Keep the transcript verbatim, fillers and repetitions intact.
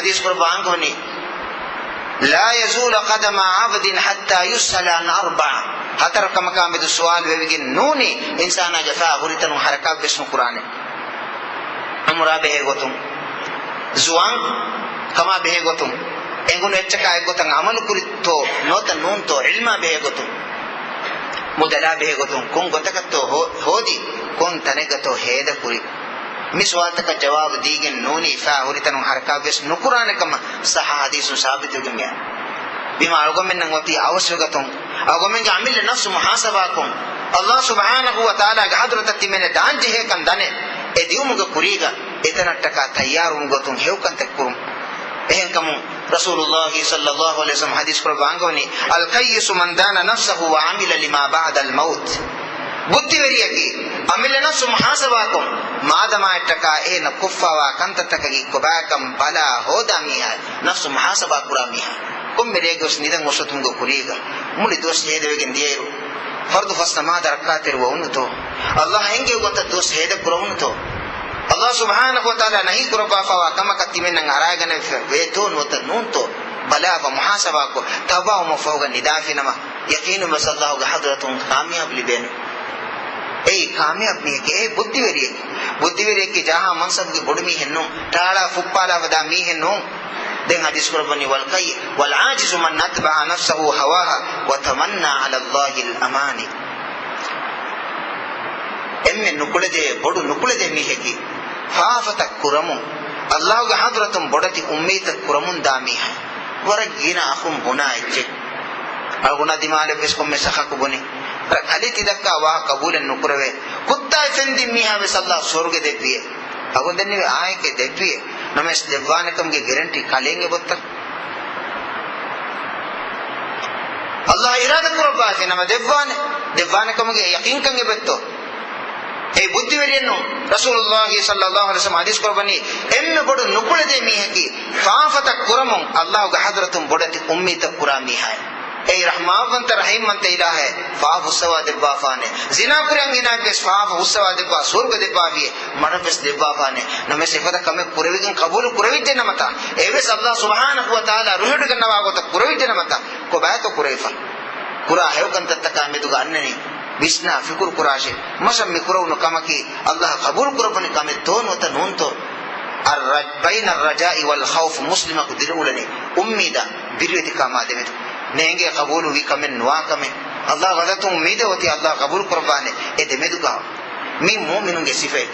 ޙަދީޘް ކުރައްވާ އަންގަވަނީ، لا يزول قدما عبد حتى يسأل عن أربع. ހަތަރު ކަމަކާ މެދު ސުވާލު ވެވިގެން ނޫނީ، އިންސާނާގެ ފާ ހުރިތަނުން ހަރަކާތް ވެސް ނުކުރާނެ. ޢުމުރާ ބެހޭ ގޮތުން، ޒުވާން ކަމާ ބެހޭ ގޮތުން، އެނގުނު އެއްޗަކާ އެއްގޮތަށް ޢަމަލު ކުރިތޯ ނުވަތަ ނޫންތޯ، ޢިލްމާ ބެހޭ ގޮތުން، މުދަލާ ބެހޭ ގޮތުން، ކޮން ގޮތަކަށްތޯ ހޯ-، ހޯދި، ކޮން ތަނެއްގަތޯ ހޭދަ ކުރި. މި ސުވާލުތަކަށް ޖަވާބު ދީގެން ނޫނީ ފާ ހުރިތަނުން ހަރަކާތް ވެސް ނުކުރާނެ ކަމަށް ޞައްޙަ ޙަދީޘުން ސާބިތުވެގެން މިއަން. ވީމާ އަޅުގަނޑުމެންނަށް އޮތީ އަވަސްވެގަތުން، އަޅުގަނޑުމެންގެ އަމިއްލަ ނަފްސު މުޙާސަބާކޮށް، ﷲ ސުބްޙާނަހޫ ވަތަޢާލާގެ ޙަޟްރަތަށް ތިމެން ދާންޖެހޭކަން ދަނެ، އެ ދިއުމުގެ ކުރީގަ އެތަނަށްޓަކާ ތައްޔާރުވުމުގެ ގޮތުން ހެޔޮކަންތައް ކުރުން. އެހެންކަމުން ރަސޫލުﷲ ޞައްލަﷲު ޢަލައިހި ވަސައްލަމަ ޙަދީޘް ކުރައްވާ އަންގަވަނީ، الكيس من دان نفسه وعمل لما بعد الموت. ބުއްދިވެރިޔަކީ، އަމިއްލަ ނަފްސު މުޙާސަބާކޮށް، މާދަމާއަށްޓަކާ އޭނަ ކޮށްފާވާ ކަންތައްތަކަކީ ކޮބާކަން ބަލާ ހޯދާ މީހާ، ނަފްސު މުޙާސަބާ ކުރާ މީހާ. ކޮންމެ ރެއެއްގެ ވެސް ނިދަން އޮށޯތުމުގެ ކުރީގަ މުޅި ދުވަސް ހޭދަވެގެން ދިޔައިރު، ފަރުޟު ފަސް ނަމާދަށް ރައްކާތެރިވަ އުންނުތޯ؟ ﷲ އެންގެވި ގޮތަށް ދުވަސް ހޭދަ ކުރެވުނުތޯ؟ ﷲ ސުބްޙާނަހޫ ވަތަޢާލާ ނަހީ ކުރައްވާފައިވާ ކަމަކަށް ތިމެންނަށް އަރާގަނެވިފަ ވޭތޯ ނުވަތަ ނޫންތޯ؟ ބަލާފަ މުޙާސަބާކޮށް، ތައުބާވުމަށްފަހުގަ ނިދާފި ނަމަ، ޔަޤީނުންވެސް ﷲގެ ޙަޟްރަތުން ކާމިޔާބު ލިބޭނެ. އެއީ ކާމިޔާބު މީހެކޭ، އެއީ ބުއްދިވެރިއެކޭ. ބުއްދިވެރިއެއްގެ ޖާހާ މަންސަބުގެ ބޮޑު މީހެއް ނޫން، ޓާޅާ ފުއްޕާލާ ވަދާ މީހެއް ނޫން. ދެން ޙަދީޘް ކުރައްވަނީ، والكي-، والعاجز من أتبع نفسه هواها وتمنى على الله الأماني. އެންމެ ނުކުޅެދޭ، ބޮޑު ނުކުޅެދޭ މީހަކީ، ފާފަތައް ކުރަމުން، ﷲގެ ޙަޟްރަތުން ބޮޑެތި އުއްމީދުތައް ކުރަމުން ދާ މީހާ. ވަރަށް ގިނަ އަޚުން ބުނާ އެއްޗެއް. އަޅުގަނޑާ ދިމާލަށްވެސް ކޮންމެ ސަޚަކު ބުނި. ވަރަށް ކަލޭ ތި ދައްކާ ވާހަކަ ޤަބޫލެއް ނުކުރެވޭ. ކުއްތާއެއް ފެންދިން މީހާވެސް ﷲ ސުވަރުގެ ދެއްވިއޭ. އަޅުގަނޑު ދެންނެވި އާނއެކޭ ދެއްވިއޭ. ނަމަވެސް ދެއްވާނެކަމުގެ ގެރެންޓީ ކަލޭން އެބައޮތްތަ؟ ﷲ އިރާދަ ކުރައްވާފި ނަމަ ދެއްވާނެ. ދެއްވާނެކަމުގެ ޔަޤީންކަން އެބައޮތްތޯ؟ އެ ބުއްދިވެރިއެއްނު. ރަސޫލުﷲ ޞައްލަﷲު ޢަލައިހި ވަސައްލަމަ ޙަދީޘް ކުރައްވަނީ، އެންމެ ބޮޑު ނުކުޅެދޭ މީހަކީ، ފާފަތައް ކުރަމުން ﷲގެ ޙަޟްރަތުން ބޮޑެތި އުއްމީދުތައް ކުރާ މީހާއެއް. އެއީ ރަޙްމާންވަންތަ ރަޙީމްވަންތަ އިލާހެއް، ފާފަ ހުއްސަވާ ދެއްވާފާނެ. ޒިނާ ކުރި އަންހެނާއެއްވެސް ފާފަ ހުއްސަވާ ދެއްވާ، ސުވަރުގެ ދެއްވާފިޔޭ، މަޑަށްވެސް ދެއްވާފާނެ. ނަމަވެސް އެފަދަ ކަމެއް ކުރެވިގެން ޤަބޫލު ކުރެވިއްޖެ ނަމަތާ، އެވެސް ﷲ ސުބްޙާނަހޫ ވަތަޢާލާ ރުހިވޮޑިގަންނަވާ ގޮތަށް ކުރެވިއްޖެ ނަމަތާ، ކޮބާތޯ ކުރެވިފަ؟ ކުރާ ހެޔޮކަންތައްތަކާ މެދުގަ އަންނަނީ ވިސްނާ ފިކުރު ކުރާށޭ. މަށަށް މި ކުރެވުނު ކަމަކީ ﷲ ޤަބޫލު ކުރައްވަނި ކަމެއްތޯ ނުވަތަ ނޫންތޯ؟ الرج-، بين الرجاء والخوف، މުސްލިމަކު ދިރިއުޅެނީ އުއްމީދާ ބިރުވެތިކަމާ ދެމެދު. ނޭނގޭ ޤަބޫލު ވި ކަމެއް ނުވާ ކަމެއް. ﷲގެ ޙަޟްރަތުން އުއްމީދެއް އޮތީ ﷲ ޤަބޫލު ކުރައްވާނެ. އެ ދެމެދުގަ މީ މުއުމިނުންގެ ސިފައެއް.